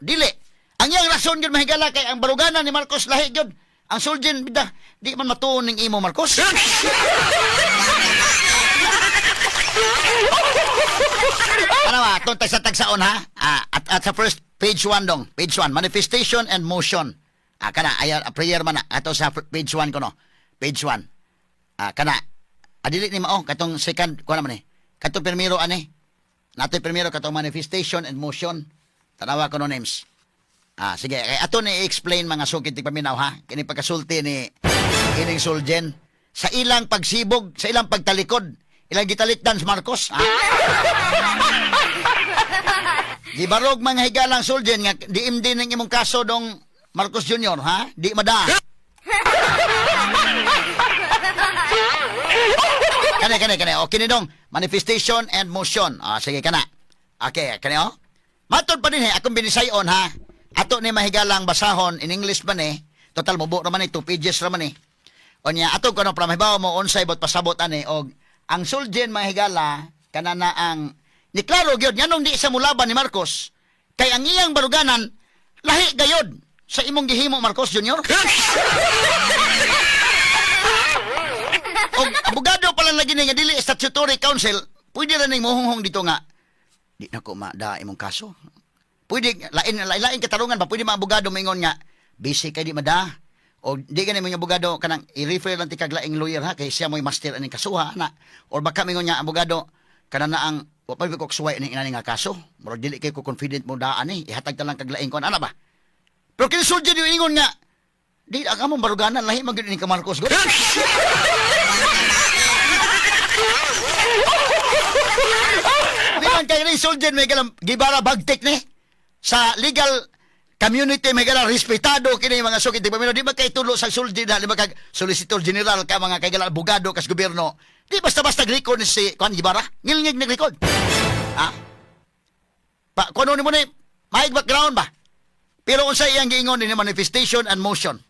Dili. Ang iyang rason gyud, mahigala, kay ang baruganan ni Marcos lahi gyud. Ang Solgen bida di man matuon ning imo, Marcos. Ano ba? Itong tagsa-tagsaon ha? At sa first page 1 dong. Page 1. Manifestation and motion. Kana. Ay, prayer man na. Ato sa page 1 ko no. Page 1. Kana. Adili ni mao. Katong second. Kuha naman eh. Katong primero ani. Nato primero katong manifestation and motion. Tanawa ko no names. Sige. Kay ato ni i-explain mga sukit ti paminaw ha. Kini pagkasulti ni ining Solgen sa ilang pagsibog, sa ilang pagtalikod, ilang gitalikdan si Marcos. Ha? Gibarog mga higalang Solgen nga diim din ning imong kaso dong Marcos Jr. ha? Di mada. Kani kani kani. Okay ni dong manifestation and motion. Sige kana. Okay, kani oh. Matod pa din eh, akong binisayon ha. Ato ni mahigalang basahon in English man eh. Total mubo ra man eh, 2 pages ra man eh. Onya ato kuno para mahibaw mo unsay bot pasabot ani og ang Solgen mahigala kana na ang ni klaro gyud nganong di sa mulaban ni Marcos kay ang iyang baruganan lahi gayod sa imong gihimo, Marcos Jr. Og abogado pa lang lagi ni nga dili statutory counsel, pwede ra ning mohunghong dito nga di na ko mada imong kaso. Pwede lain lain katarungan ba, pwede mga abogado moingon nga busy kay di mada o di ka mga abogado kanang i-refer lang ti kag laing lawyer ha kay siya mo'y master aning kasuha na, or baka mingon nga abogado kana na ang wa pa ko suway aning inani nga kaso, murag dili kay ko confident mo daan eh, ihatag ta lang kag laing kon ana ba. Pero kini Solgen yung ingon nga di ang among baruganan lahi man gyud ni ka Marcos gud. Di man kay ni Solgen may galang gibara bagtik ni sa legal community, may galang respetado kini mga sukit di ba di ba kay tulo sa Solgen na di ba kag solicitor general ka mga kay galang abogado kas gobyerno, di basta-basta record ni si kuan Gibara ngilngig nag record. Ha? Pa kuno ni mo ni may background ba? Pero unsa iyang giingon ni manifestation and motion.